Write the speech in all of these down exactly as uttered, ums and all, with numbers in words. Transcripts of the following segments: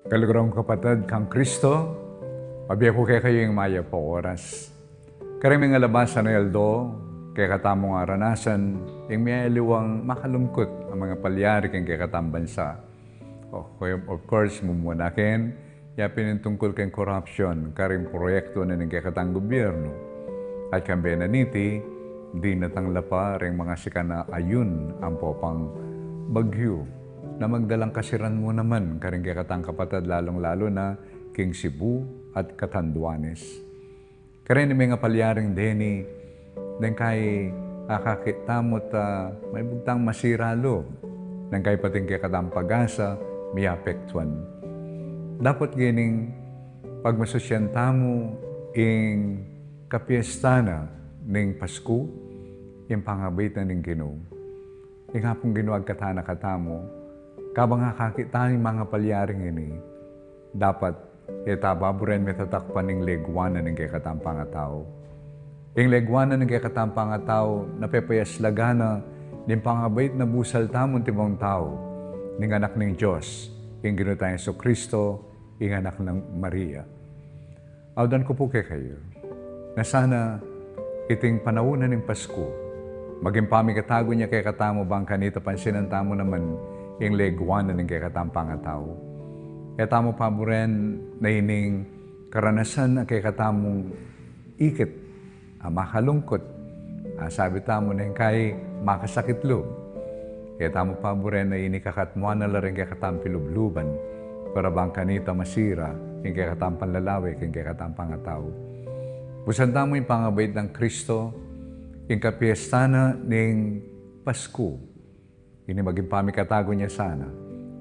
Kaluguran kung kapatad kang Kristo, mabie pu kekayu ing mayap a oras. Karing mengalabas a aldo, kekatamung aranasan ing miyayaliwang makalungkut a mangapalyari king kekatang bansa. O, of course, mumuna king yapin ing tungkul king korapsyon karing proyektu na ning kekatang gubyernu. At kambe na niti, dinatang la pa ring mangasikan a ayun ampo pang bagyu na magdalang kasiran mu naman karing kekatang kapatad, lalung-lalu na king Cebu at Catanduanes. Karin mengapalyari deni, deng kai akakit tamu ta maibugtang masira lub, deng kai pating kekatang pag-asa miapektuan. Dapot gening pagmasusyan tamu ing kapiesta na ning Pasku, ing pangabait na ning Ginu. Ing Apung Ginu agkatan na katamu, kabang akakit tamu ing mangapalyari ngeni, dapat e ta baburen mitatakpan ing legwa na ning kekatang pangatau. Ing legwa na ning kekatang pangatau, na pepayaslagan na ning pangabait na busal tamung tibong tau, ning Anak ning Dios, ing Ginu tang Jesucristo, ing Anak nang Maria. Audan ku pu kekayu, na sana iting panaun na ning Pasku, maging pamikatagun ya kekatamu bang kanita pansinan tamu naman ing legwa na ning kekatang pangatau. E tamu paburen na ining karanasan a kekatamung ikit a makalungkut, a sabi tamu neng kai makasakit lub. E tamu paburen na ini kakatmuan na la ring kekatang pilubluban, para bang kanita masira ing kekatang panlalawe king kekatang pangatau. Busan tamu ing pangabait nang Kristo, ing kapiesta na ning Pasku. Ini maging pamikatagun ya sana,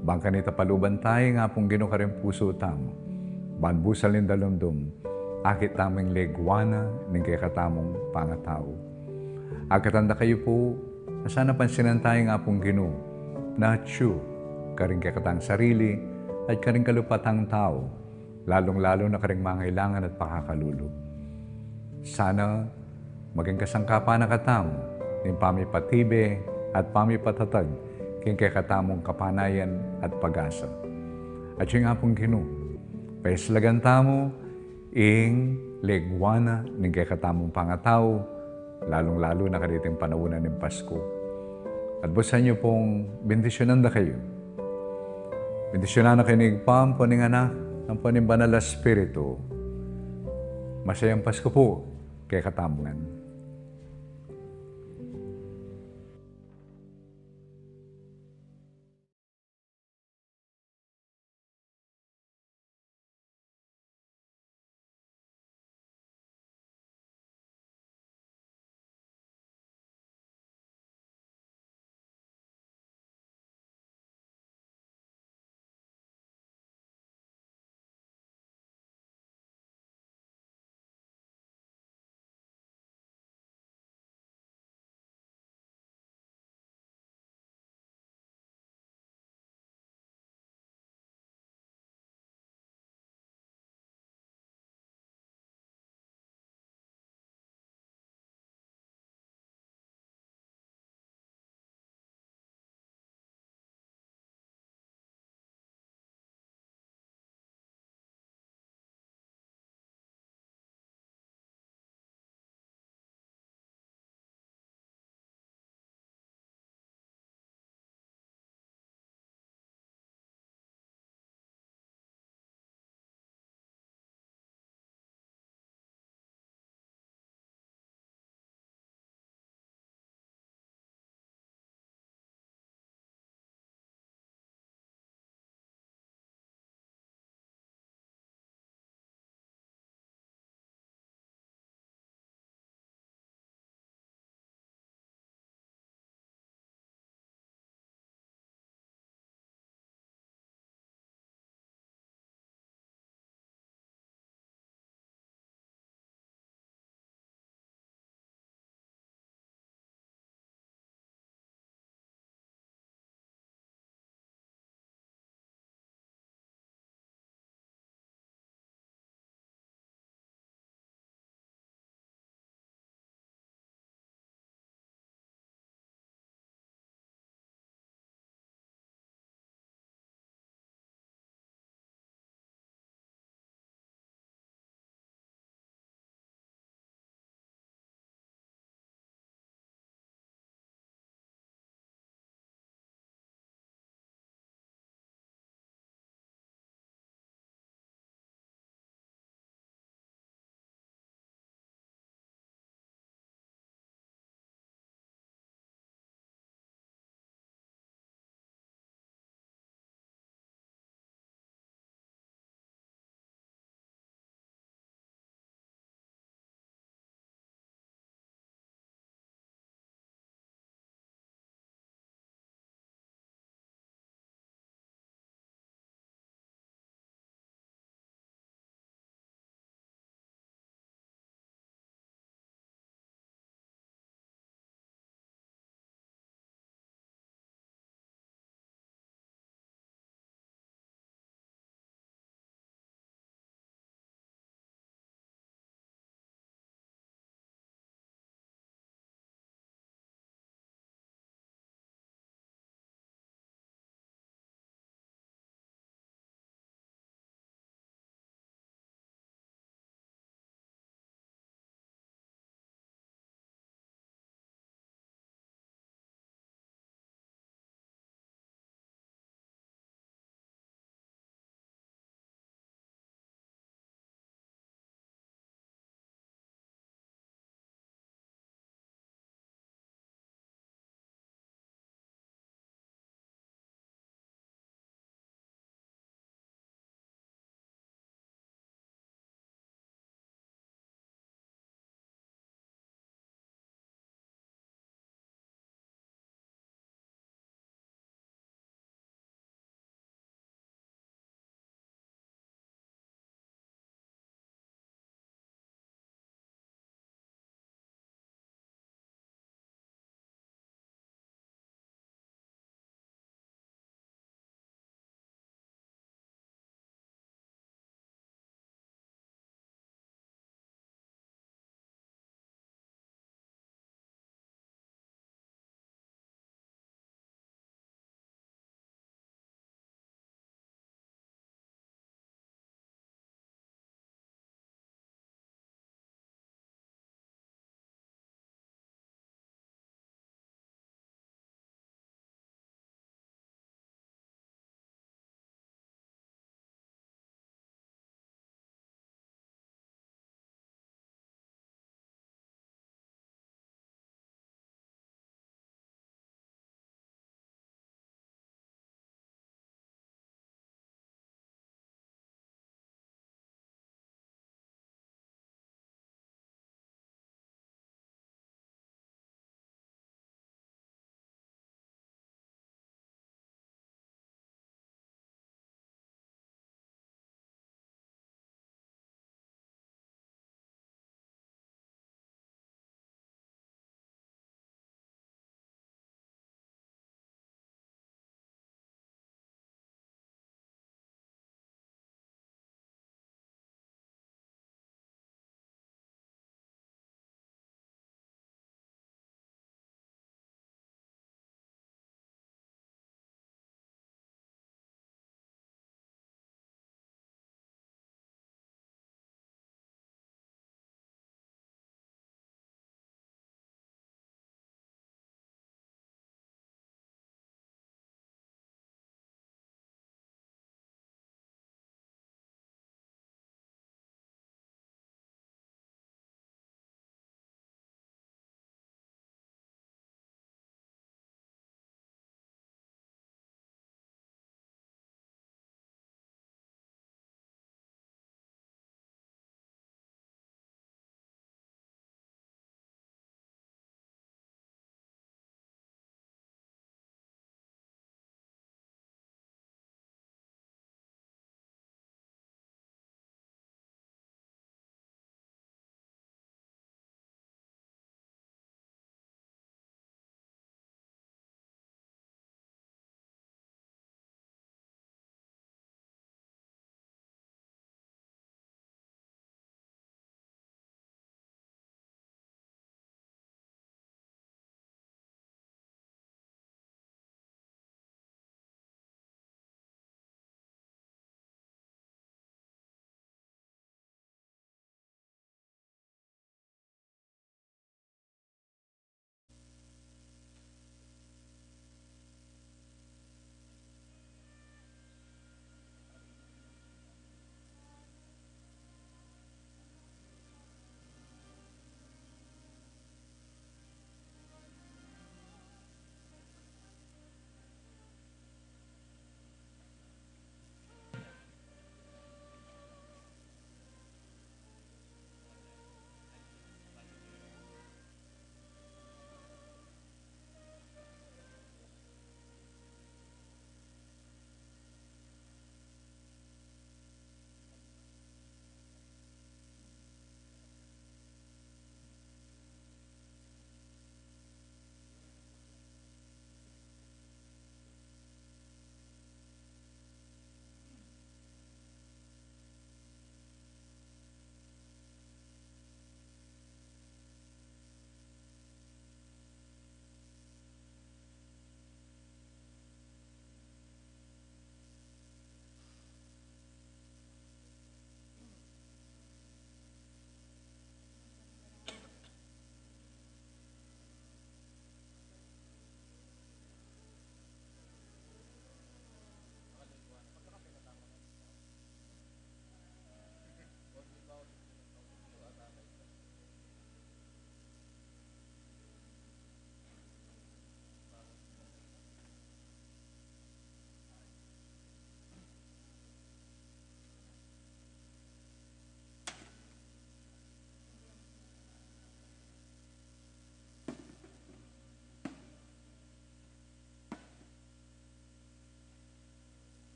bang kanita paluban tamu ing Apung Ginu karing pusu tamu, ban busal ning dalumdum, akit tamu ing legwa na ning kekatamung pangatau. Agkatan da kayu pu, na sana pansinan tamu ing Apung Ginu, na atyu karing kekatang sarili at karing kalupatang tau, lalung-lalu na karing mangailangan at pakakalulu. Sana maging kasangkapan na katamu ning pamipatibe at pamipatatag king kekatamung kapanayan at pag-asa. At ing Apung Ginu, payaslagan tamu ing legwa na ning kekatamung pangatau, lalung-lalu na kaniting panaun na ning Pasku. At busan yu pung bendisyunan da kayu. Bendisyunan na kayu ning Ibpa, ampo ning Anak, ampo ning Banal a Espiritu. Masayang Pasku pu kekatamu ngan.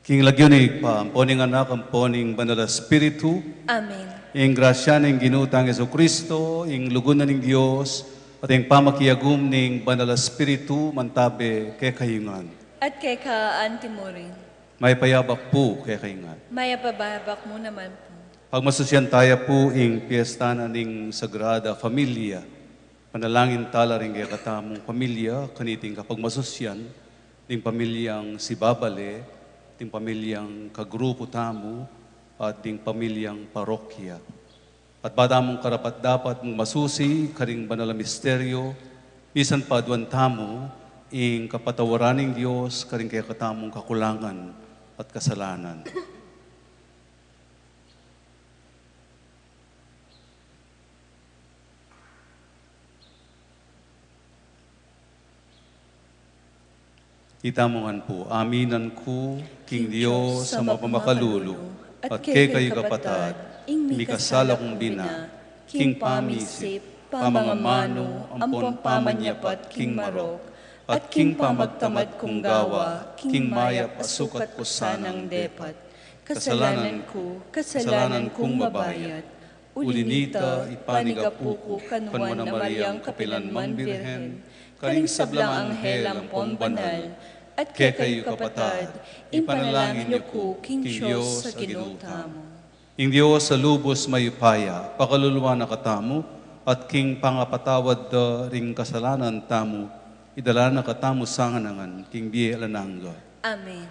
King lagyu ning Ibpa, ampo ning Anak, ampo ning Banal a Espiritu. Amen. Ing grasya ning Ginu tang Jesucristo, ing lugud na ning Dios, at ing pamakiagum ning Banal a Espiritu, mantabe kekayu ngan. At keka anti mu rin. Mayap a yabak pu kekayu ngan. Mayap a yabak mu naman pu. Pagmasusyan taya pu ing piesta na ning Sagrada Familia. Panalangin tala ring kekatamung pamilya, kaniting kapagmasusyan, ding pamilyang sibabale, ding pamilyang kagrupu tamu, at ding pamilyang parokya. At ba tamung karapat-dapat mung masusi karing banal a misteryo, misan pa aduan tamu ing kapatawaran ning Dios karing kekatamung kakulangan at kasalanan. Itamu ngan pu, aminan ku king Dios a mapamakalulu, at kekayu kapatad, ing mikasala kung bina, king pamisip, pamangamanu, ampon pamanyapat king marok, at king pamagtamad kung gawa king mayap a sukat ku sanang depat. Kasalanan ku, kasalanan kung mabayat. Uli nita, ipanigapu ku kanu a Mariang kapilan mang Birhen, karing sablang anghel ampon banal, at kekayu kapatad, ipanalangin yu ku king Dios a Ginu tamu. Ing Dios a lubus mayupaya, pakaluluan na katamu, at king pangapatawad da ring kasalanan tamu, idala na katamu sa ngan king bie alang angga. Amen.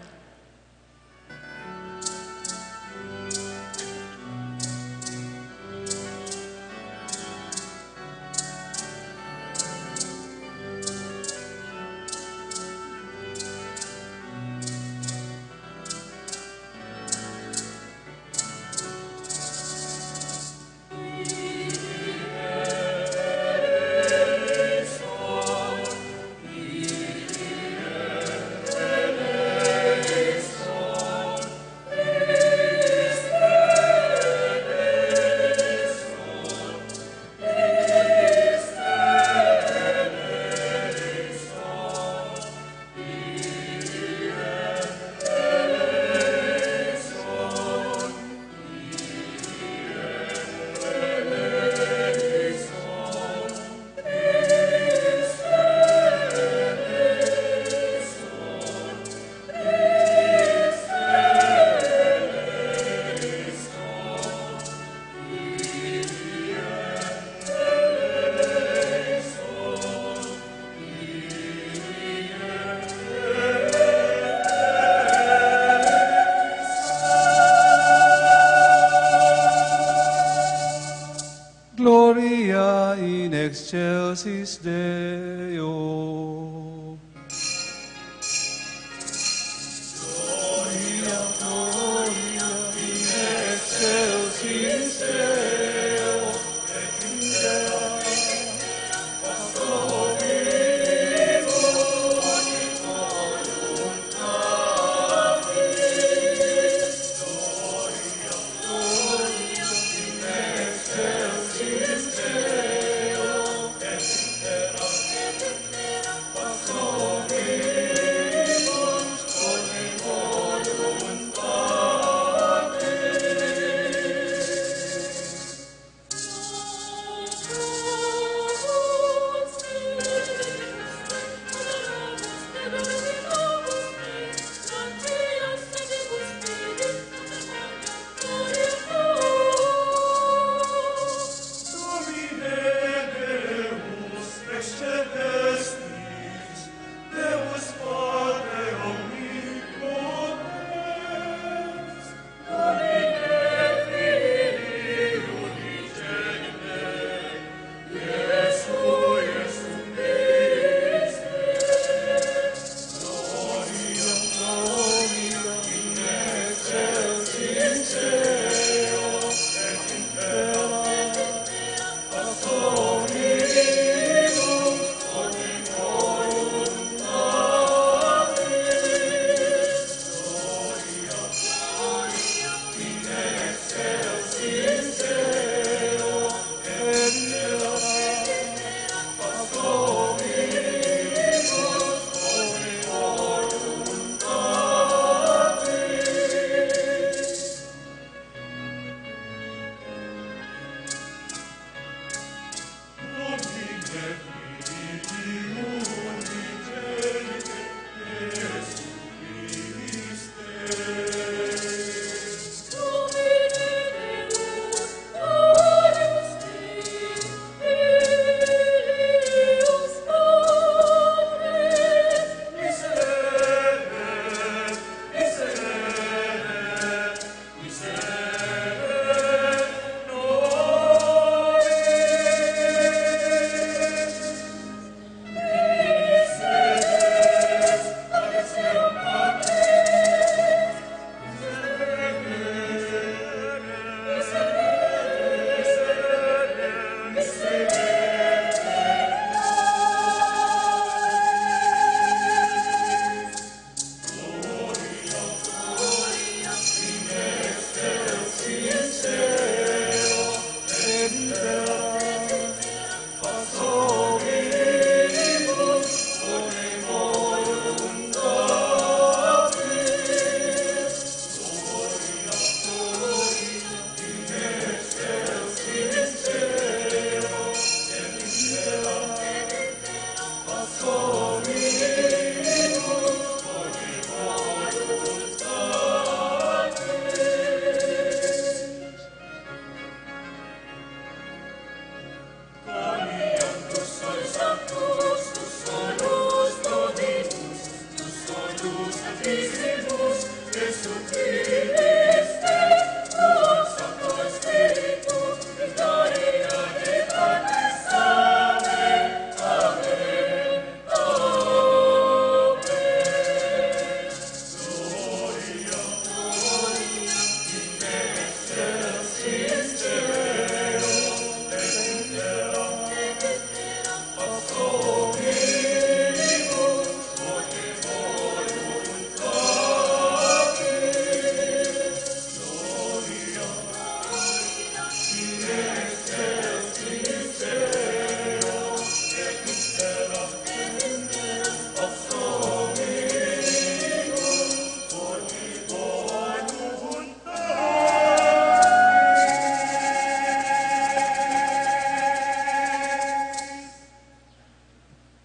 Gloria in excelsis Deo.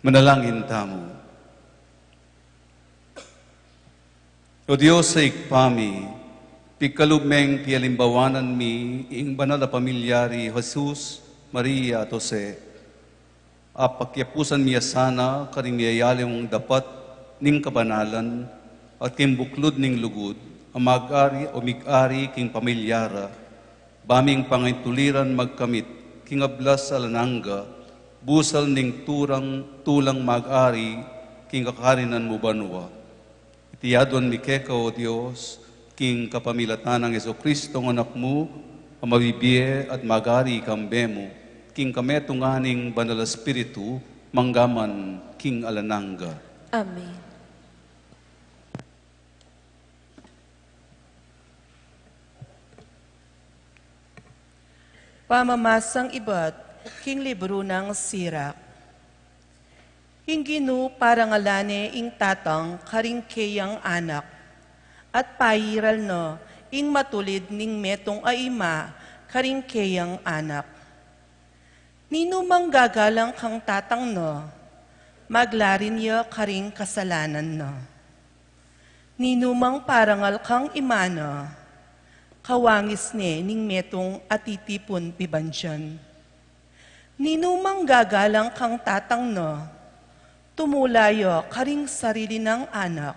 Manalangin tamu. O Dios a Ibpa mi, pigkalub meng pialimbawanan mi ing banal a pamilyari Jesus, Maria, at Jose. Apakyapusan mi ya sana karing miyayaliwang dapat ning kabanalan at king buklud ning lugud, a mag-ari o mig-ari king pamilya ra, ba ming pangaintuliran magkamit king ablas alang angga, busal ning tulang, tulang mag-ari king kakarinan mu banua. Iti aduan mi keka, O Dios, king kapamilatan nang Jesucristo, a Anak mu, a mabibie at mag-ari kambe mu, king kametungan ning Banal a Espiritu, mangga man king alang angga. Amen. Pamamasang ibat king libru nang Sirak. Ing Ginu parangalan ne ing tatang karing keyang anak, at pairal no ing matulid ning metung a ima karing keyang anak. Ninumang gagalang kang tatang no, maglarin ya karing kasalanan no. Ninumang parangal kang ima no, kawangis ne ning metung a titipun pibandian. Ninumang gagalang kang tatang no, tumula ya karing sarili nang anak,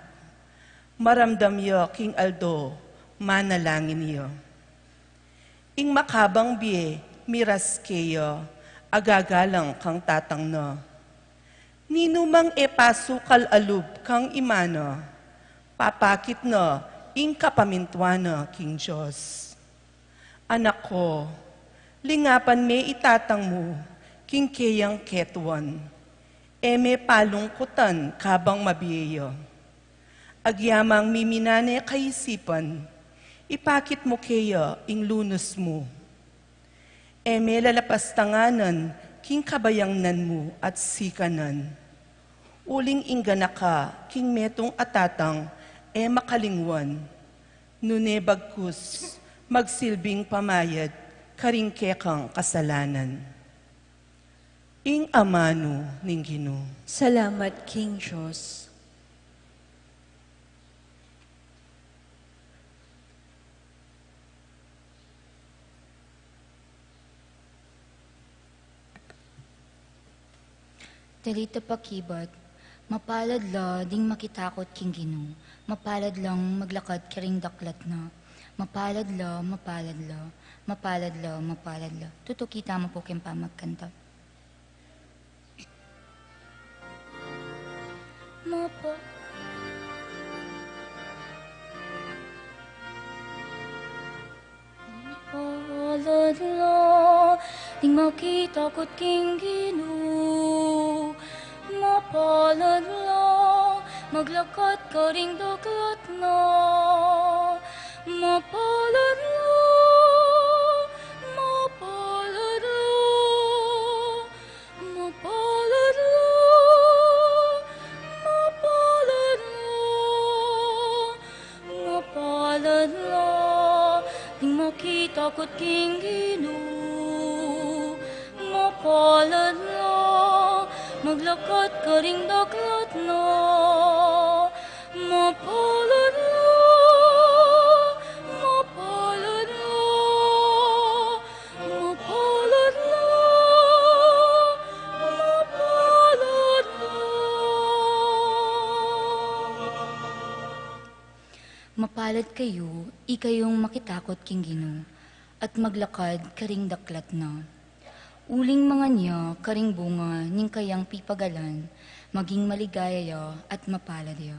maramdam ya king aldo, manalangin ya. Ing makabang bie, miras keya, a gagalang kang tatang no. Ninumang e pasukal a lub kang ima no, papakit no ing kapamintuan na king Dios. Anak ko, lingapan me i tatang mu king keyang ketuan. E me palungkutan kabang mabie ya. Agyamang miminan ne kaisipan, ipakit mu keya ing lunus mu. E me lalapastanganan king kabayangnan mu at sikanan. Uling ing ganaka king metung a tatang e makalingwan, nune bagkus magsilbing pamayad karing kekang kasalanan. Ing amanu ning Ginu. Salamat king Dios. Salita pakibat. Mapalad la ding makitakut king Ginu, mapalad lang maglakad karing daklat na. Mapalad la, mapalad la, mapalad la, mapalad la. Tutuki tamu pu king pamagkanta. Mapa- Mapalad la ding makitakut king Ginu. Mapalad la maglakad karing daklat na. Mapalad la, mapalad la, mapalad la, mapalad la, mapalad la ding makitakut king Ginu. Mapalad la maglakad karing daklat na. Mapalad la, mapalad la, mapalad la, mapalad la. Mapalad kayu, ikayung makitakut king Ginu, at maglakad karing daklat na. Uling mangan ya karing bunga ning kayang pipagalan, maging maligaya ya at mapalad ya.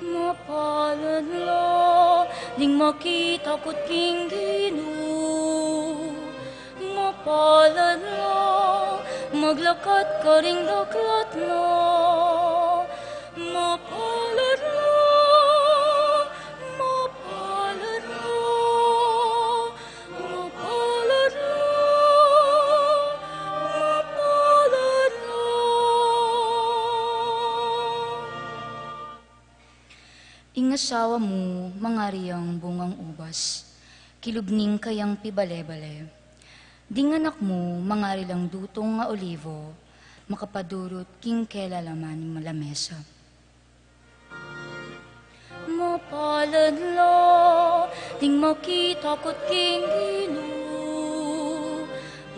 Mapalad la ding makitakut king Ginu. Mapalad la maglakad karing daklat na. Mapalad la, mapalad la, mapalad la, mapalad la. Ing asawa mu, mangari yang bungang ubas, kilub ning kayang pibale-bale. Ding anak mu, mangari lang dutung a olivo, makapadurut king kelalaman ning lamesa. Mapalad la ding makitakut king Ginu.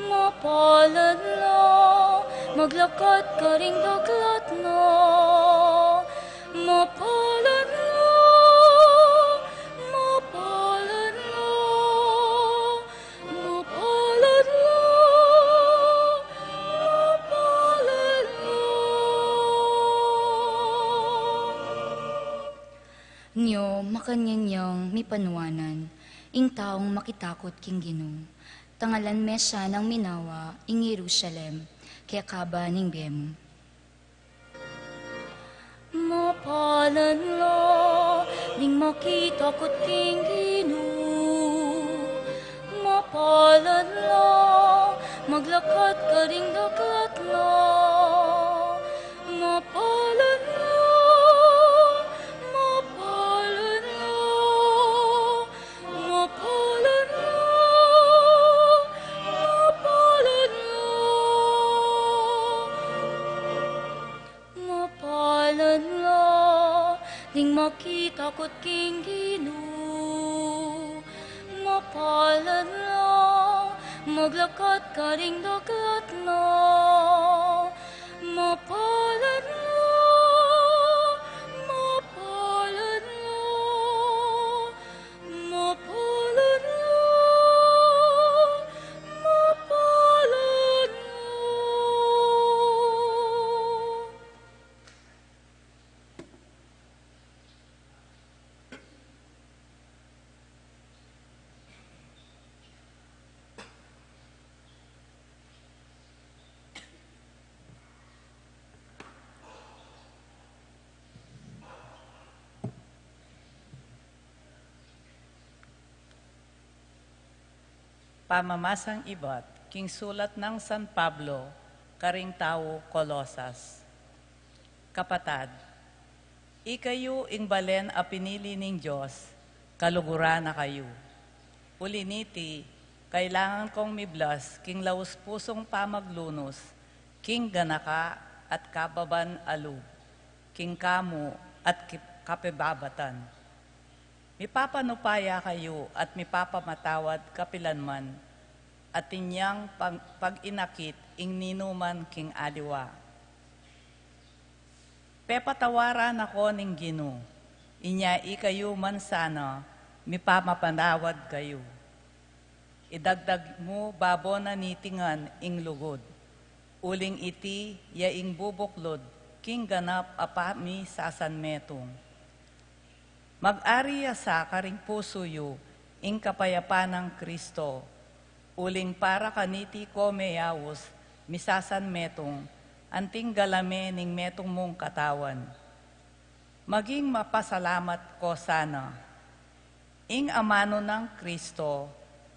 Mapalad la maglakad karing daklat na. Mapalad la, mapalad la, mapalad la, mapalad la. Nyo makanyan yang mipanuanan ing taung makitakut king Ginu. Tangalan me sanang minawa ing Jerusalem kekaba ning bie mu. Mapalad la ding makitakut king Ginu. Mapalad la maglakad karing daklat na. Mapalad la, mapalad la, mapalad la, mapalad la. Mapalad la ding makitakut king Ginu. Mapalad la maglakad karing daklat na. Mapalad la, mapalad la, mapalad la, mapalad la. Pamamasang ibat king sulat nang San Pablo karing tau Colosas. Kapatad, ikayu ing balen a pinili ning Dios, kaluguran na kayu. Uli niti, kailangan kong miblas king laus-pusung pamaglunus king ganaka at kababan a lub, king kamu at ki-, kapibabatan. Mipapanupaya kayu at mipapamatawad kapilan man. atin yang pag-, pag-inakit ing ninuman king aliwa. Pepatawaran na ko ning Ginu, inya ikayu man sana mipamapanawad kayu. Idagdag mu babo na niti ngan ing lugud, uling iti ya ing bubuklud king ganap a pamisasanmetung. Mag-ari ya sa karing pusu yu ing kapayapan nang Kristo, uling para kaniti ko meyaus misasanmetung anting galame ning metung mung katawan. Maging mapasalamat ko sana. Ing amanu nang Kristo,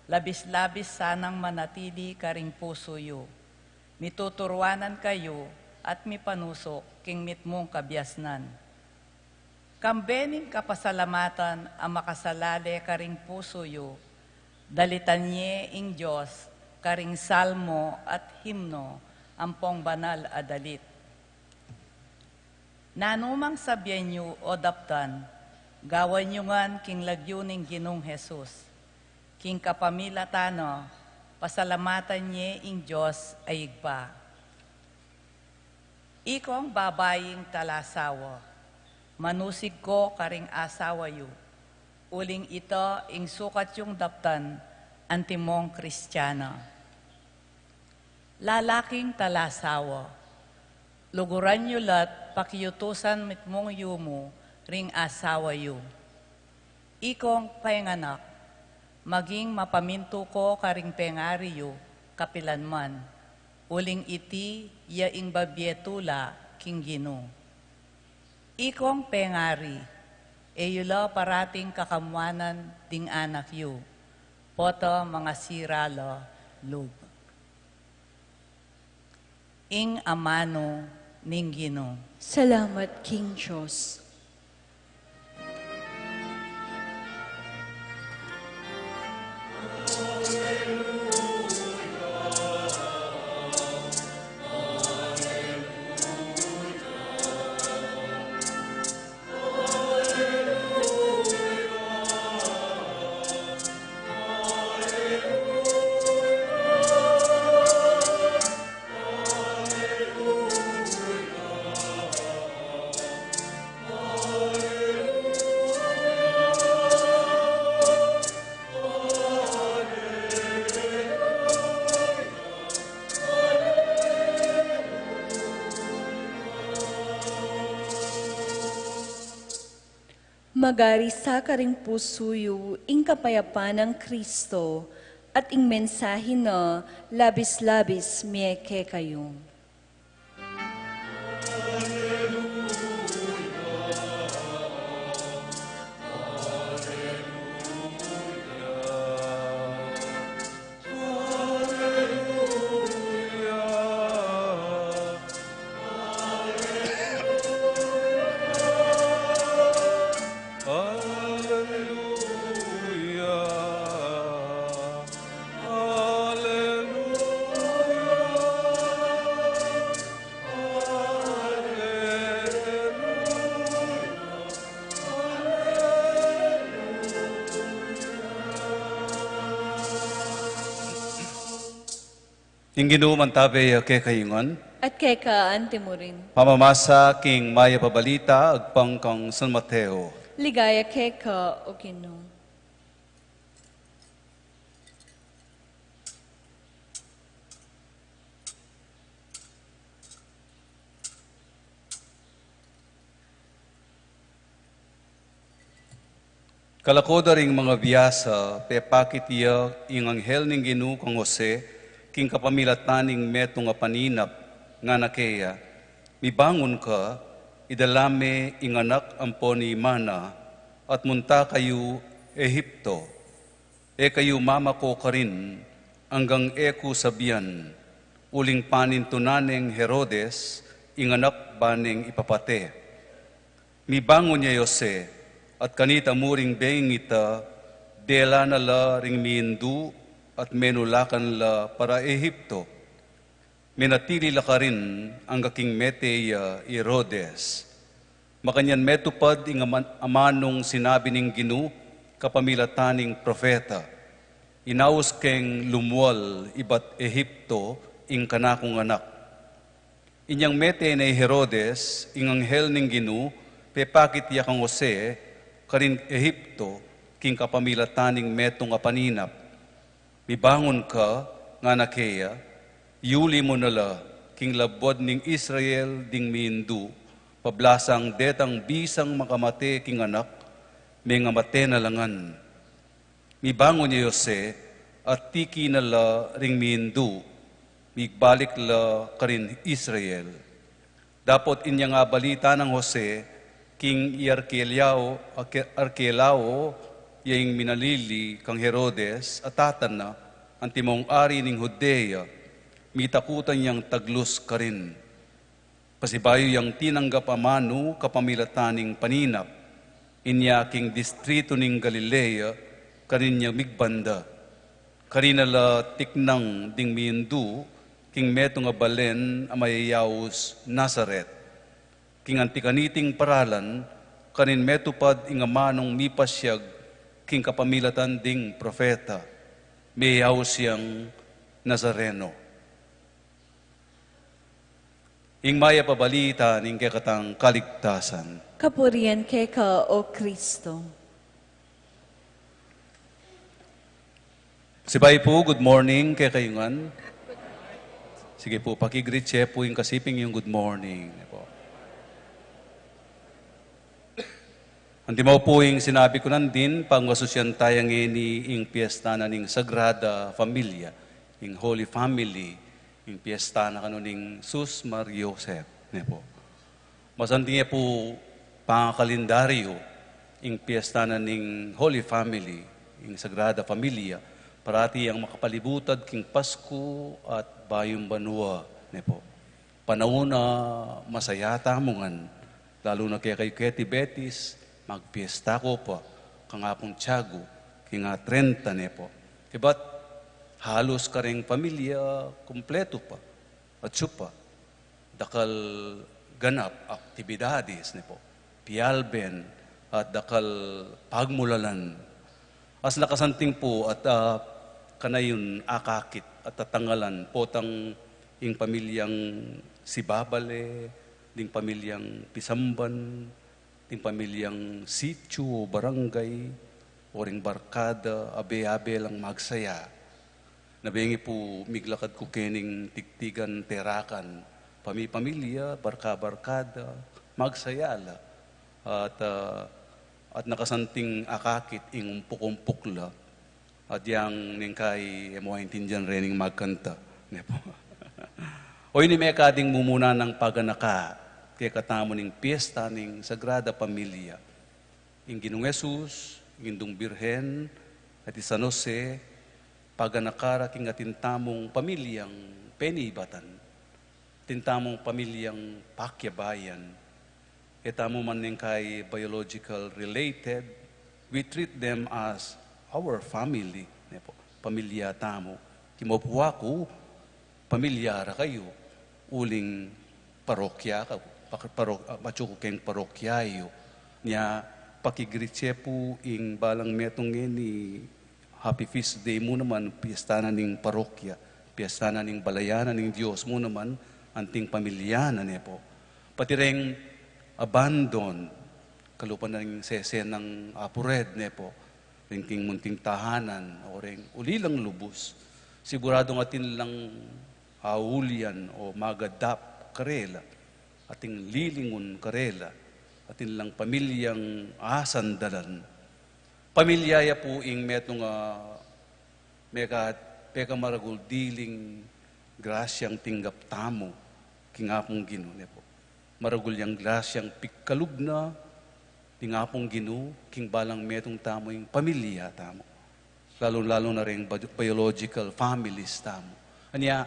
labis-labis sanang manatili karing pusu yu, mituturuanan kayu at mipanusuk king mitmung kabiasnan. Kambe ning kapasalamatan a makasalale karing pusu yu, dalitan ye ing Dios karing salmo at himno ampong banal a dalit. Nanumang sabian yu o daptan, gawan yu ngan king lagyu ning Ginung Jesus. King kapamilatan na, pasalamatan ye ing Dios a Ibpa. Ikong babaing talasawa, manusig ko karing asawa yu, uling ita ing sukat yung daptan antimong Kristiana. Lalaking talasawa, luguran yu la't pakiutusan mitmung yumu ring asawa yu. Ikong penganak, maging mapamintu ko karing pengari yu kapilanman, uling iti ya ing babie tula king Ginu. Ikong pengari, e yu la parating kakamuanan ding anak yu, pota mangasira la lub. Ing amanu ning Ginu. Salamat king Dios. Mag-ari sa karing pusu yu ing kapayapan nang Kristo, at ing mensahe na labis-labis mie kekayu. Ing Ginu mantabe ya kekayu ngan. At keka anti mu rin. Pamamasa king Mayap a Balita agpang kang San Mateo. Ligaya keka, O Ginu. Kalako da ring mangabiasa, pepakit ya ing anghel ning Ginu kang Jose, king kapamilatan ning metung a paninap, ngana keya, "Mibangun ka, idala me ing anak ampon ing ima na, at munta kayu Ehipto. E kayu mamako karin, anggang e ku sabian, uling panintunan neng Herodes ing anak ba neng ipapate." Mibangun ya i Jose, at kanita mu ring bengi ita, dela na la ring mindu, at menulakan la para Ehipto. Menatili la karin angga king mete ya i Herodes. Makanyan metupad ing aman-, amanung sinabi ning Ginu kapamilatan ning propeta, Inaus keng lumual ibat Ehipto ing kanakung anak. Inyang mete ne i Herodes ing anghel ning Ginu, pepakit ya kang Jose karin Ehipto king kapamilatan ning metung a paninap. Mibangun ka, ngana keya, yuli mu na la king labuad ning Israel ding mindu, pablasang detang bisang makamate king anak, mengamate na la ngan. Mibangun ya i Jose, at tiki na la ring mindu, migbalik la karin Israel. Dapot inyang abalita nang Jose, king i Arkelao, Arke-, Arkelao, ya ing minalili kang Herodes, a tata na, antimong ari ning Judea, mitakutan yang taglus karin. Pasibayu yang tinanggap a manu kapamilatan ning paninap, inya king distritu ning Galilea, karin ya migbanda. Karin na la tiknang ding mindu, king metung a balen a mayayaus Nazaret. King anti kaniting paralan, karin metupad ing amanung mipasyag king kapamilatan ding propeta, mayayaus yang Nazareno. Ing mayap a balita ning kekatang kaligtasan. Kapurian keka, O Kristo. Sibay pu, good morning kekayu ngan. Sige pu, paki-greet ye pu ing kasiping yung good morning. Pu. Antimo pu ing sinabi ku nandin, pangasusian taya ngeni ing piesta na ning Sagrada Familia, ing Holy Family, ing piesta na kanu ning Jesus, Maria, Joseph, ne pu. Masanting ya pu pangakalendaryo ing piesta na ning Holy Family, ing Sagrada Familia, parati yang makapalibutad king Pasku at Bayung Banua, ne pu. Panaun a masaya tamu ngan, lalu na kekayu keti Betis, magpiesta ko pa, kang Apung Tiago, king a trenta ne pu. Ibat halus kareng pamilya kumpletu pa, atyu pa, dakal ganap, aktibidades ne pu, pialben, at dakal pagmulalan. As nakasanting pu at, ah, kanayun akakit at tatangalan, potang ing pamilyang Sibabale, ding pamilyang Pisamban, ding pamilyang sityu o barangay, o ring barkada, abe-abe lang magsaya. Nabengi pu miglakad ku kening tigtigan terakan, pami-pamilya, barka-barkada, magsaya la. At, ah, at nakasanting akakit ing umpuk-umpuk la. At yang neng kai e mu aintindian rening magkanta, ne pu. O ini mekading mumuna nang paganaka kekatamu ning piesta ning Sagrada Familia. Ing Ginung Jesus, ing Indung Birhen, at i San Jose, paganaka ra king atin tamung pamilyang penibatan, atin tamung pamilyang pakiabayan. E tamu man neng kai biological related, we treat them as our family, ne pu, pamilya tamu. Kimo pu aku, pamilya ra kayu, uling parokya ka, pa-, parok-, ah, atyu ku keng parokya yu. Nya, paki-greet ye pu ing balang metung ngeni, happy feast day mu naman, piesta na ning parokya, piesta na ning balayan na ning Dios mu naman, anting pamilya na ne pu. Pati reng abandon, kalupa na ring sese nang Apo Red ne pu, ring king munting tahanan, o reng uli lang lubus, siguradung atin lang aulian o mag-adapt karela, atin lilingun karela, atin lang pamilyang asandalan. Pamilya ya pu ing metung a meka-, pekamaragul diling grasyang tinggap tamu king Apung Ginu, ne pu. Maragul yang grasyang pikalub na ning Apung Ginu king balang metung tamu ing pamilya tamu. Lalu-lalu na ring bi-, biological families tamu. Anya,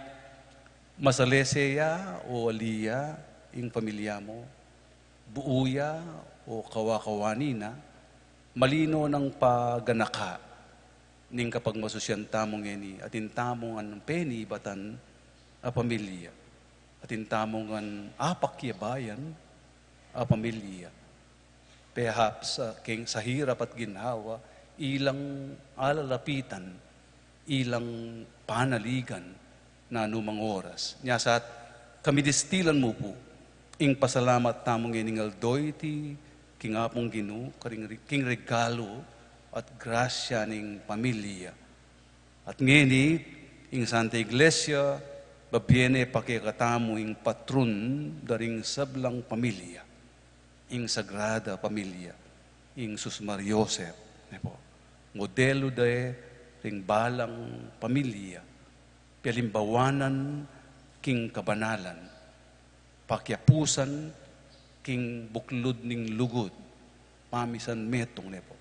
masalese ya o ali ya ing pamilya mu, buu ya o kawa-kawani na, malino nang paganaka ning kapagmasusian tamu ngeni, atin tamu ngan penibatan a pamilya, atin tamu ngan apakiabayan a pamilya. Perhaps, ah, keng sa hirap at ginhawa, ilang alalapitan, ilang panaligan nanumang oras. Nya sa at kamidistilan mu pu ing pasalamat tamu ngening aldo iti king Apung Ginu, karing re-, king regalu at grasya ning pamilya. At ngeni, ing Santa Iglesia, babie ne pa kekatamu ing patron da ring sablang pamilya, ing Sagrada Pamilya, ing Sus Maria Josep, ne pu. Modelu da ring balang pamilya, pialimbawanan king kabanalan, pakiapusan king buklud ning lugud, mamisan metung, ne pu,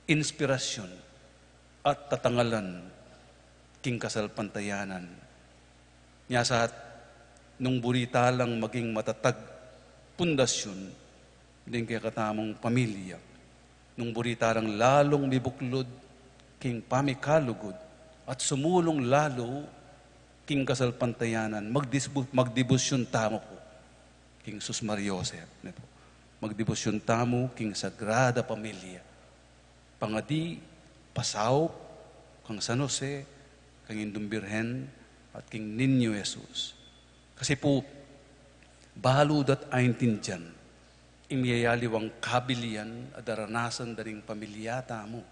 inspirasyun at tatangalan king kasalpantayanan. Nya sa at nung buri ta lang maging matatag pundasyun ding kekatamung pamilya, nung buri ta lang lalung mibuklud king pamikalugud at sumulung lalu king kasalpantayanan, magdisbu-, magdebusyun tamu pu king Sus Maria Josep, ne pu. Magdebusyun tamu king Sagrada Pamilya. Pangadi, pasaup kang San Jose, kang Indung Birhen, at king Niño Jesus. Kasi pu, balu da't aintindian ing miyayaliwang kabilian a daranasan da ring pamilya tamu.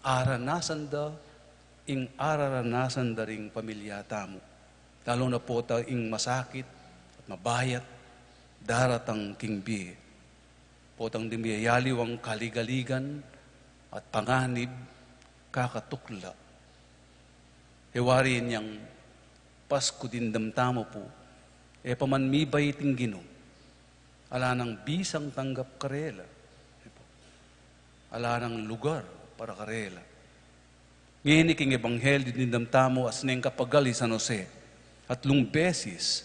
Aranasan da ing araranasan da ring pamilya tamu. Lalu na pota ing masakit at mabayat daratang king bie. Potang ding miyayaliwang kaligaligan at panganib kakatukla. E wari inyang Pasku dimdam tamu pu, e pa man mibait ing Ginu, ala nang bisang tanggap karela. Ala nang lugar para karela. Ngeni king ebanghelyu dimdam tamu a sineng kapagal i San Jose, atlung beses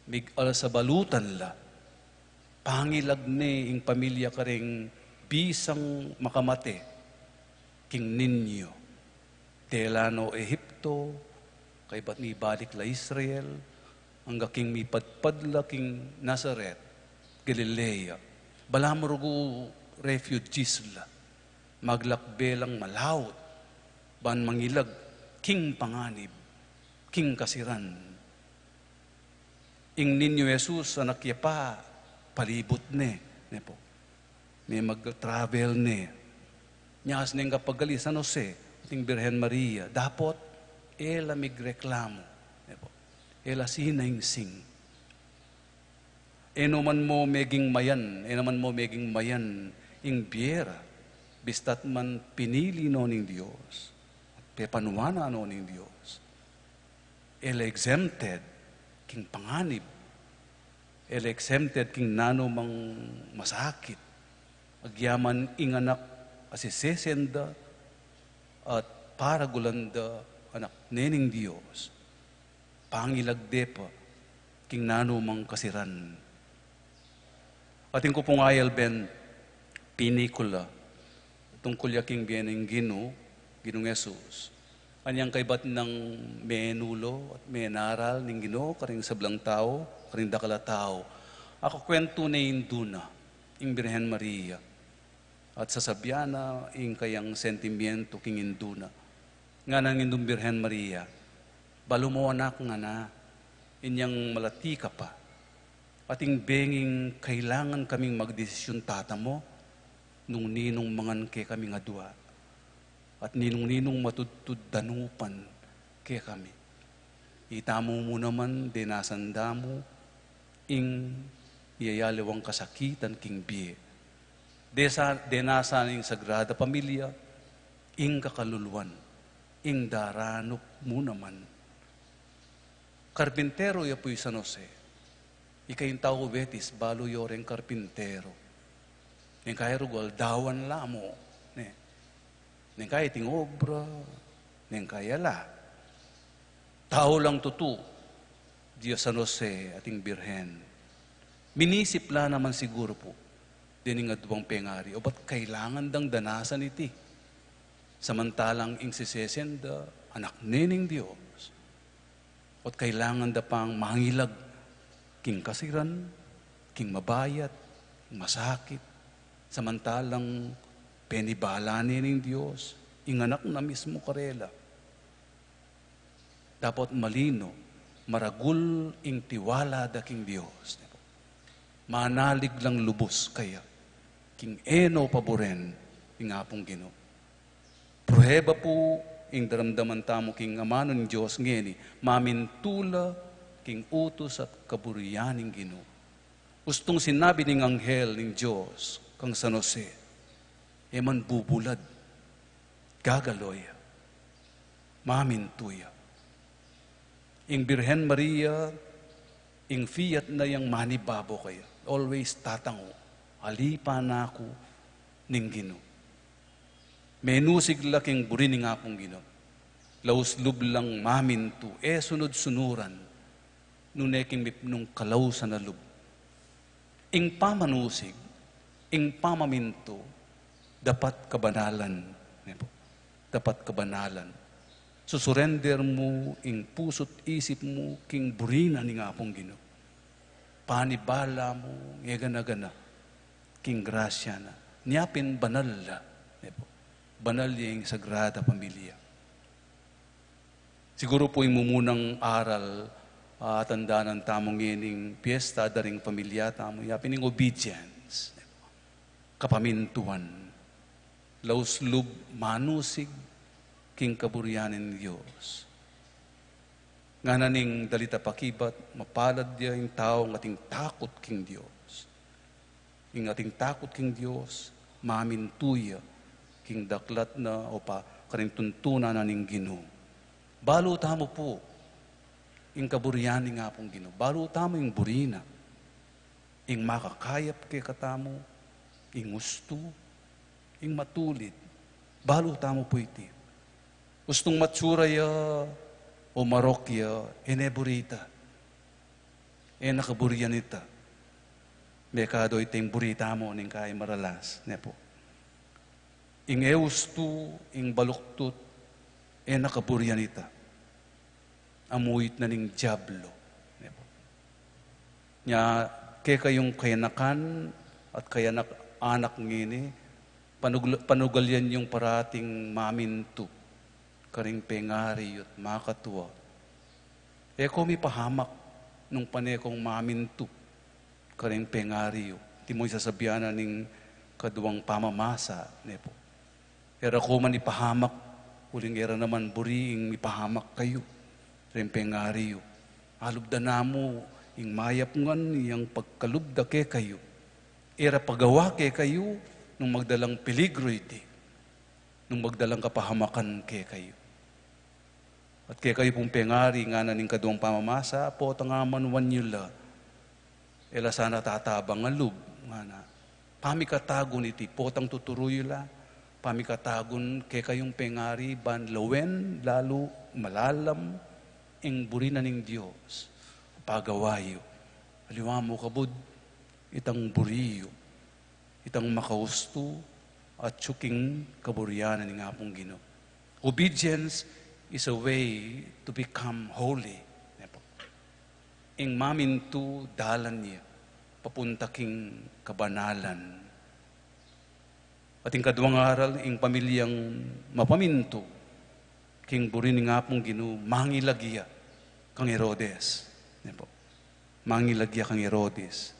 migalsabalutan la. Pangilag ne ing pamilya karing bisang makamate king Niño. Dela no Ehipto, kaybat nibalik la Israel, angga king mipadpad la king Nazaret, Galilea. Balamu rugu refugees la, maglakbe lang malaut ban mangilag king panganib, king kasiran. Ing Niño Jesus, anak ya pa, palibut ne, ne pu. Me mag-travel ne. Nya sineng kapagal i San Jose, ating Birhen Maria, dapot e la migreklamu, ne pu. E la sinangsing. E no man mu meging mayan, e no man mu meging mayan ing bie ra, bista't man pinili no ning Dios, pepanuan na no ning Dios. E la exempted king panganib. E la exempted king nanumang masakit. Agyaman ing anak a sesesen da at paragulan da anak ne ning Dios. Pangilag de pa king nanumang kasiran. Atin ku pung ayalben, pinikula tungkul ya king bie ning Ginu, Ginung Jesus. Anyang kaybat nang menulo at menaral ning Ginu karing sablang tau, karing dakal a tau. Akakwentu ne ing indu na, ing Birhen Maria. At sasabian na ing kayang sentimientu king indu na. Ngana ning Indung Birhen Maria, "Balu mu, anak," ngana, "inyang malati ka pa, atin benging kailangan kaming magdesisyun tatamu nung ninung mangan kekaming adua, at ninung-ninung matudtud danupan kekami. Itamu mu naman, denasan da mu ing iyayaliwang kasakitan king bie. Desa-, denasan ing Sagrada Pamilya, ing kakaluluan, ing daranup mu naman." Karpintero ya pu i San Jose. Ika ing tau Betis, balu yo reng karpintero. Neng kaya rugu aldawan la mu, ne. Neng kaya iting obra, neng kaya la. Tau lang tutu, Dios, San Jose, ating Birhen. Minisip la naman siguru pu dening aduang pengari, obat kailangan dang danasan iti. Samantalang ing sesesen da, anak ne ning Dios. Obat kailangan da pang mangilag king kasiran, king mabayat, king masakit. Samantalang penibala ne ning Dios ing anak na mismu karela. Dapat malino, maragul ing tiwala da king Dios. Manalig lang lubus kaya king e no paburen ing Apung Ginu. Prueba pu ing daramdaman tamu king amanu ning Dios ngeni, mamintu la king utus at kaburian ning Ginu. Ustung sinabi ning anghel ning Dios kang San Jose, e man bubulad, gagalo ya, mamintu ya. Ing Birhen Maria, ing fiat na yang manibabo kaya, always tatangu, ali pa na ku ning Ginu. Menusig la king buri ning Apung Ginu. Laus lub lang mamintu, e sunud-sunuran, nune king mipnung kalausan a lub. Ing pamanusig, ing pamamintu, dapat kabanalan, ne pu. Dapat kabanalan. Susurender mu ing pusu't isip mu king buri na ning Apung Ginu. Panibala mu, ngegana-gana king grasya na. Nia pin banal la, ne pu. Banal ya ing Sagrada Familia. Siguru pu ing mumunang aral, ah, atandanan tamu ngening piyesta da ring familia tamu, ya pin ing obedience, kapamintuan, laus lub manusig king kaburian ning Dios. Ngana ning dalita pakibat, mapalad ya ing taung ating takut king Dios. Ing ating takut king Dios, mamintu ya king daklat na o pa karing tuntunan na ning Ginu. Balu tamu pu ing kaburian ning Apung Ginu. Balu tamu ing buri na. Ing makakayap kekatamu, ing ustu, ing matulid. Balu tamu pu iti. Ustung matsura ya o marok ya, e ne buri ita. E na kaburian ita. Mekadu ita ing buri tamu ning kai maralas, ne pu. Ing e ustu, ing baluktut, e na kaburian ita. Amuit na ning Diablo, ne pu. Nya, kekayung kayanakan at kayanak-anak ngeni, panugl-, panugalian yung parating mamintu karing pengari yu at makatua. E ko mipahamak nung pane kong mamintu karing pengari yu. Iti mu ing sasabian na ning kaduang pamamasa, ne pu. E ra ko man ipahamak, uling e ra naman buri ing mipahamak kayu ring pengari yu. Alubdan na mu ing mayap ngan yang pagkalub da kekayu. E ra pagawa kekayu nung magdalang peligru iti, nung magdalang kapahamakan kekayu. At kekayu pung pengari, ngana ning kaduang pamamasa, potang amanuan yu la, e la sana tatabang a lub, ngana. Pamikatagun iti, potang tuturu yu la, pamikatagun kekayung pengari, ban lawen lalu malalam ing buri na ning Dios. Pagawa yu. Aliwa mu kabud, itang buri yu, itang makaustu, atyu king kaburian na ning Apung Ginu. Obedience is a way to become holy. Ne pu. Ing mamintu dalan ya papunta king kabanalan. At ing kaduang aral, ing pamilyang mapamintu king buri ning Apung Ginu, mangilag ya kang Herodes. Ne pu. Mangilag ya kang Herodes.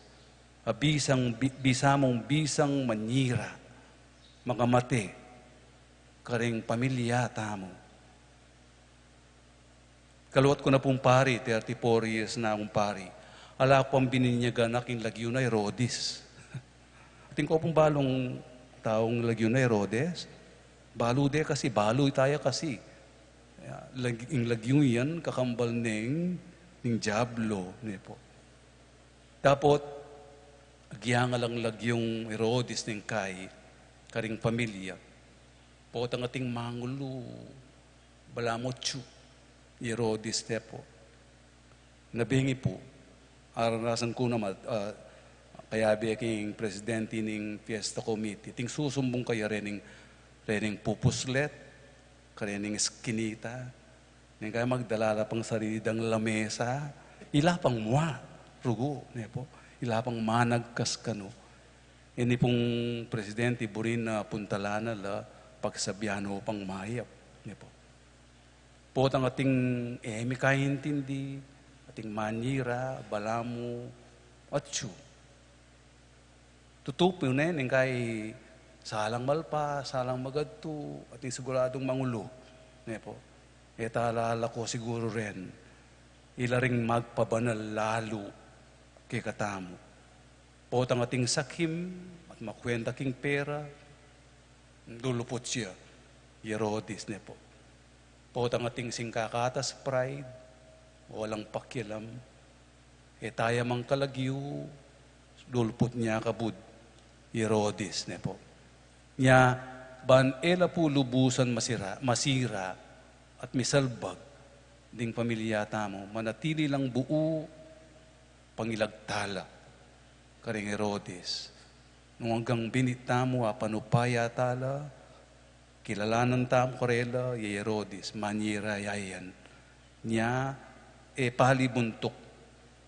A bisang, bi-, bisa mung bisang manyira, makamate karing pamilya tamu. Kaluat ku na pung pari, thirty-four years na akung pari. Ala ku pang bininyagan a king lagyu na Herodes. Atin ko pung balung taung lagyu na Herodes. Balu de kasi, balu itaya kasi. Ya, lag-, ing lagyu yan, kakambal neng, ning Diablo, ne pu. Dapot, agyang alang lagyung Herodes ning kai, karing pamilya. Potang ating mangulu, balamu atyu i Herodes, ne pu. Na bengi pu, aranasan ku naman, ah, kayabe king presidente ning fiesta committee, ating susumbung kaya rening, rening pupuslet, karening eskinita, neng kaya magdala la pang sarili dang lamesa, ila pang mua, rugu, ne pu, ila pang managkas kanu. Ini pung presidente, buri na puntalan na la, pagsabian no pang mayap, ne pu. Potang ating e mi kaintindi, ating manyira, balamu, atyu. Tutu pu ne, ning kai salang malpa, salang magadtu, ating siguradung mangulu. Ne pu? E tala lako siguru ren. Ila ring magpabanal lalu kekatamu. Potang ating sakim, at makwenta king pera, luluput ya i Herodes, ne pu? Potang ating singkakatas, pride, walang pakialam, e taya mang kalagyu, luluput ne kabud i Herodes, ne pu? Nya, ban e la pu lubusan masira, masira at misalbag ding pamilya tamu, manatili lang buu, pangilag tala karing Herodes. Nung anggang binit tamu, apanupaya tala, kilalanan tamu karela, i Herodes, manyira ya yan. Nya, e pali buntuk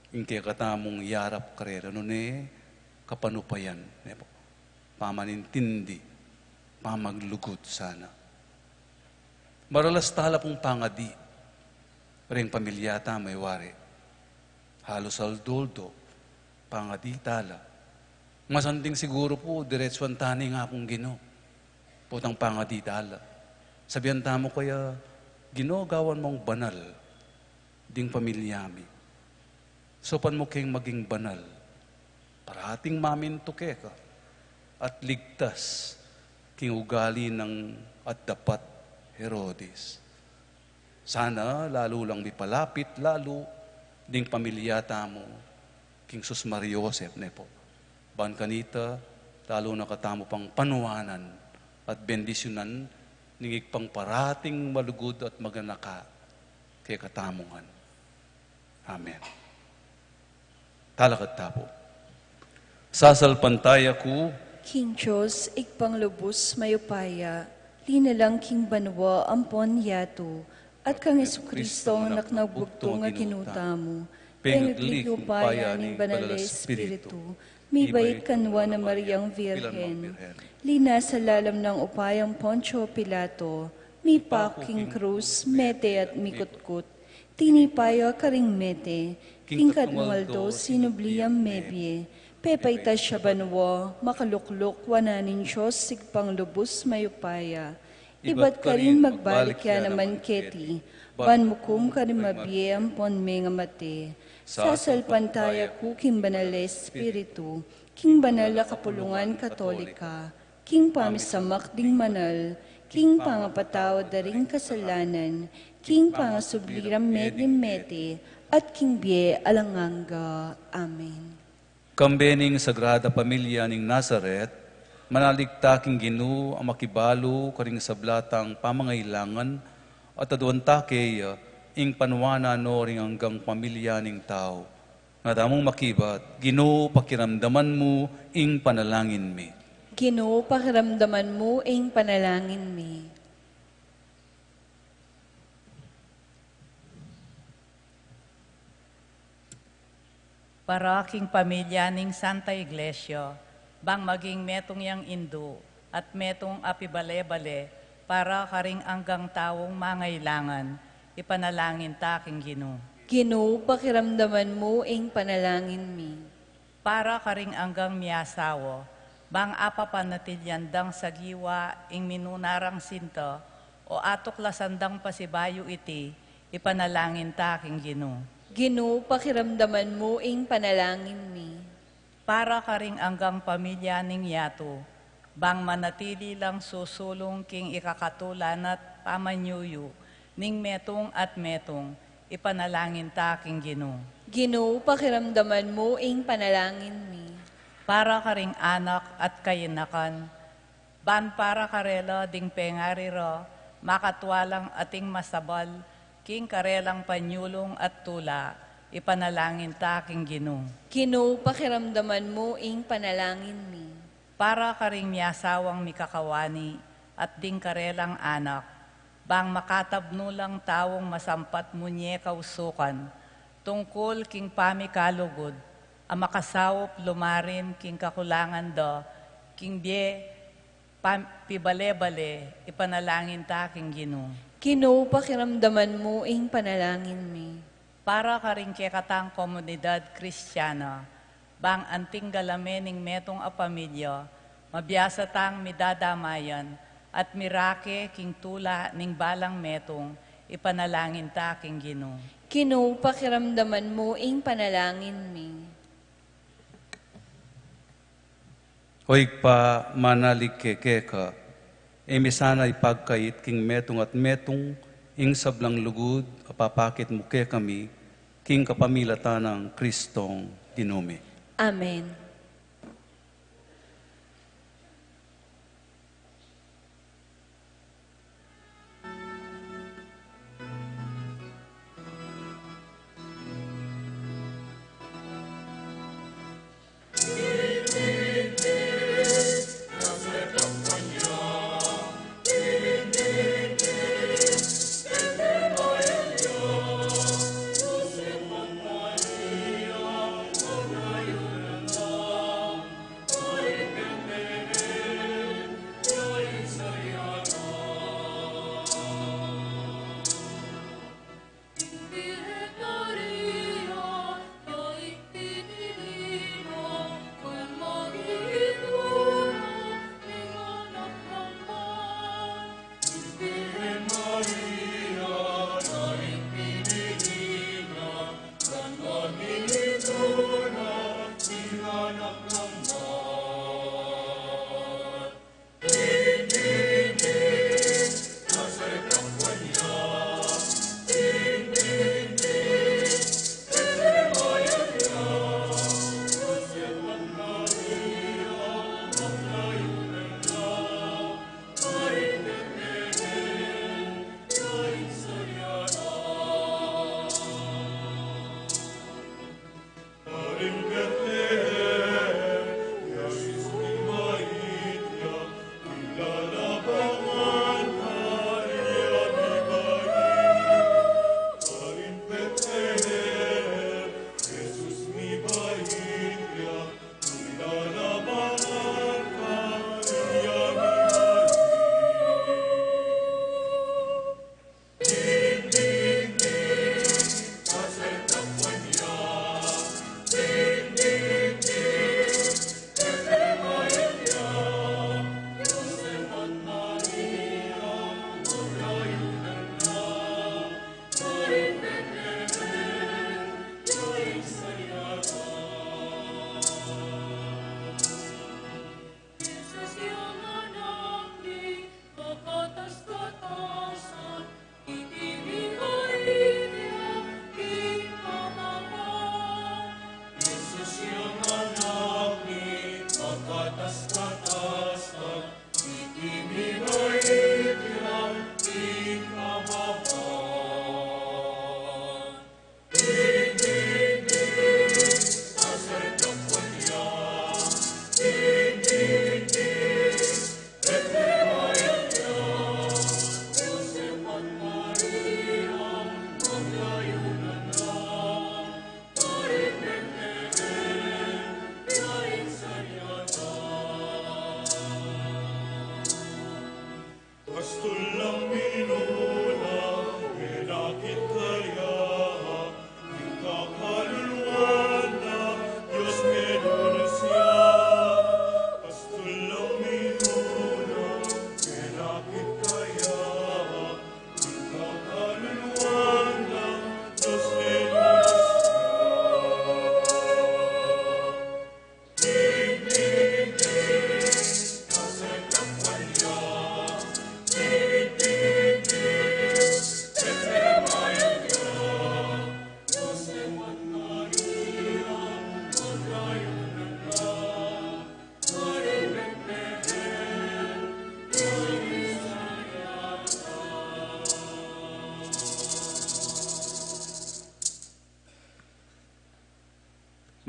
ing kekatamung yarap karela, nune kapanupayan, ne pu? Pamanintindi, pamaglugud sana. Maralas tala pung pangadi ring pamilya tamu, e wari. Halus aldo-aldo, pangadi tala. Masanting siguru pu, diretsuan tane ing Apung Ginu. Potang pangadi tala. Sabian tamu kaya, Ginu, gawan mung banal ding pamilya mi. Saupan mu keng maging banal. Parating mamintu keka at ligtas king ugali nang at dapat Herodes. Sana lalu lang mipalapit lalu ding pamilya tamu king sus Maria Joseph, ne pu? Ban kanita, lalu na katamu pang panuanan at bendisyunan ning Ibpang parating malugud at maganaka kekatamu ngan. Amen. Talakad ta pu. Sasalpantaya ku king Dios, Ibpang lubus mayupaya, linalang king banua ampon yatu, at kang Jesucristo, anak nang bugtung a Ginu tamu, pengagli king upaya ning Banal a Espiritu, mibait kanwa nang Mariang Virgen, linasa lalam nang upayang Poncio Pilato, mipaku king krus, mete at mikutkut, tinipa ya karing mete, king katlung aldo sinubli yang mebie, pepaitas ya banua, makalukluk wanan ning Dios Ibpang lubus mayupaya. Ibat karin magbalik ya naman keti, ban mukum karing mabie ampon mengamate. Sasalpantaya ku king Banal a Espiritu, king banal a kapulungan Katolika, king pamisamak ding banal, king pangapatawad da ring kasalanan, king pangasubli rang mete-mete, at king bie alang angga. Amen. Kambe ning Sagrada Pamilya ning Nazaret, manalig ta king Ginu a makibalu karing sabla tang pamangailangan, at aduan ta keya ing panuanan no ring anggang pamilya ning tau. Nga tamung makibat, Ginu, pakiramdaman mu ing panalangin mi. Ginu, pakiramdaman mu ing panalangin mi. Para king pamilya ning Santa Iglesia, bang maging metung yang indu at metung a pibale-bale para karing anggang taung mangailangan, ipanalangin ta king Ginu. Ginu, pakiramdaman mu ing panalangin mi. Para karing anggang miasawa, bang apapanatilyan dang sagiwa ing minuna rang sinta, o atuklasan dang pasibayu iti, ipanalangin ta king Ginu. Ginu, pakiramdaman mu ing panalangin mi. Para karing anggang pamilya ning yatu, bang manatili lang susulung king ikakatulanat pamanyuyu ning metung at metung, ipanalangin ta king Ginu. Ginu, pakiramdaman mu ing panalangin mi. Para karing anak at kainakan, ban para karela ding pengari ra, makatua lang ating masabal king karelang panyulung at tula, ipanalangin ta king Ginu. Ginu, pakiramdaman mu ing panalangin mi. Para karing miasawang mikakawani at ding karelang anak, bang makatabnu lang taung masampat mu ne kausukan, tungkul king pamikalugud, a makasaup lumarin king kakulangan da, king bie Pam-, pibale-bale, ipanalangin ta king Ginu. Ginu, pakiramdaman mu ing panalangin mi. Para karing kekatang komunidad Kristiana, bang anting galame ning metung a pamilya, mabiasa tang midadamayan at mirake king tula ning balang metung, ipanalangin ta king Ginu. Ginu, pakiramdaman mu ing panalangin mi. O Ibpa, manalig kami keka, e mi sana ipagkait king metung at metung ing sablang lugud a papakit mu kekami, king kapamilatan nang Kristong Ginu mi. Amen.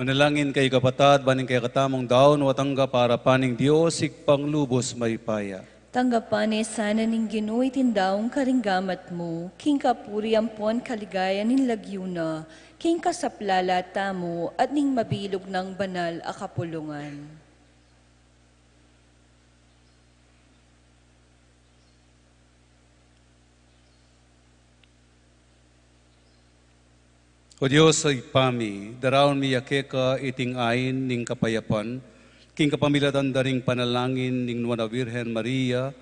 Manalangin kayu, kapatad, ban ing kekatamung daun, wa tanggapan ning Dios, Ibpang lubus mayupaya. Tanggapan na sana ning Ginu iting daun karing gamat mu, king kapurian ampon kaligayan ning lagyu na, king kasaplalan tamu at ning mabilug nang banal a kapulungan. O Dios, Ibpa mi, daraun mi ya keka iting ain ning kapayapan, king kapamilatan da ring panalangin ning Nuan a Virgen Maria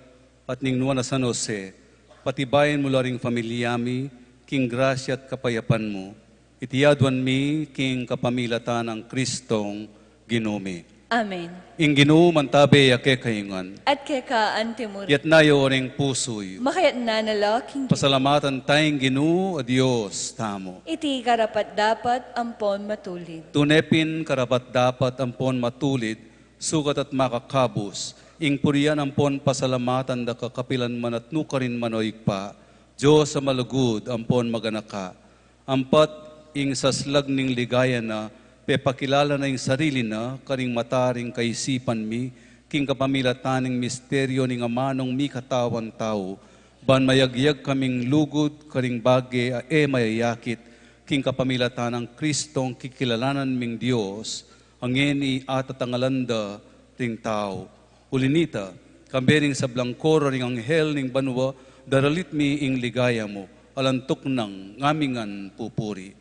at ning Nuan a San Jose, patibayan mu la ring familia mi king grasya at kapayapan mu. Iti aduan mi king kapamilatan nang Kristong Ginu mi. Amen. Ing Ginu mantabe ya kekayu ngan. At keka antimurin. Itas yu ring pusu yu. Makaitas na la king Ginu. Pasalamatan taya ing Ginu a Dios tamu. Iti karapat-dapat ampon matulid. Tune pin karapat-dapat ampon matulid, sukat at makakabus, ing purian ampon pasalamatan da ka kapilan man at nukarin man, o Ibpa, Dios a malugud ampon maganaka. Ampat ing saslag ning ligaya na, pepakilala na ing sarili na karing mata ring kaisipan mi, king kapamilatan ning misteryu ning amanung mikatawan tau, ban mayagyag kaming lugud karing bage a e mayayakit, king kapamilatan nang Kristong kikilalanan ming Dios, a ngeni atatangalan da ring tau. Uli nita, kambe ring sablang koro ring anghel ning banua, daralit mi ing ligaya mu, alang tuknang ngamingan pupuri.